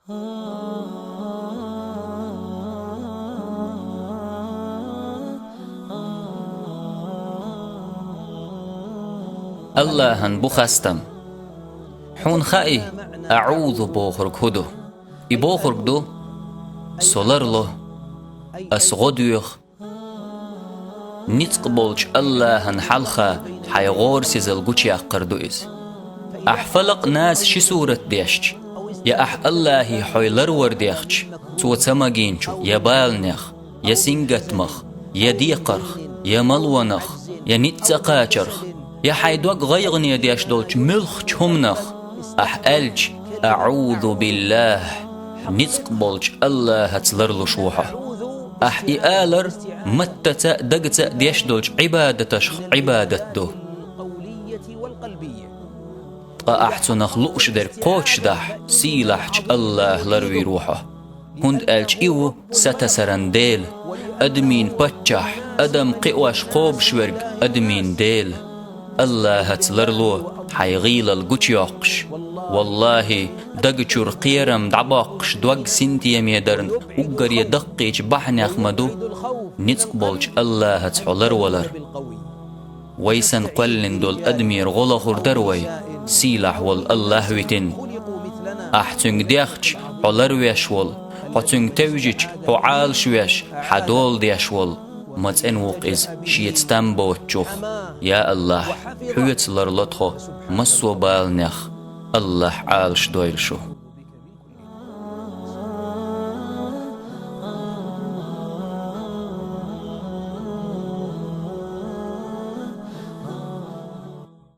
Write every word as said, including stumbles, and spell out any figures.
Аллахьан бу хастам. Хьуна хаий, «АӀузу» бохург хӀу ду? И бохург ду: «Со ларло, ас гӀо доьху». Ницкъ болчу Аллахьан хьалха хьайн гӀорасизалла гучуяккхар ду иза. Ахь Фалакъ, Нас ши сурат дешча, я ахь Аллахье хьо ларвар дехча, цо ца магийначух, я баланех, я сингаттамах, я декхарх, я малонах, я ницкъ ца кхачарх, я хьайн дог гӀайгӀане деш долчу муьлххачу хӀуманах, ахь аьлча: «АӀузу биллахь», ницкъ болчу Аллахьаца ларлуш ву хьо. Ахь и алар маттаца а, дагаца а деш долчу Ӏибадаташах Ӏибадат ду. Ткъа ахь цунах лууш дерг кхочушдахь, сийлахьчу Аллахь ларвийр ву хьо. ХӀунда аьлча и ву сатасаран Дела, адамийн паччахь, адам кхиош, кхобуш верг, адамийн Дела. Аллахьаца ларло, хьайн гӀийлалла гучуйоккхуш. Валлахьи, даг чуьра кхерам дӀабоккхуш, дог синтеме дарна уггаре даккхийчу бахьанех ма ду ницкъ болчу Аллахьаца хьо ларвалар. Вай санна кхоьллина долу адамера гӀо лохур дара вай, сийлахь волу Аллахь витина. Ахь цуьнга дехча, хьо ларвеш волу, хьо цуьнга тевжича, хьо Ӏалашвеш, хьан дола деш волу, ма цӀена ву-кх иза шеца там боцучух. Я Аллахь, хьоьца ларло тхо массо а баланех. Аллахь Ӏалашдойла шу.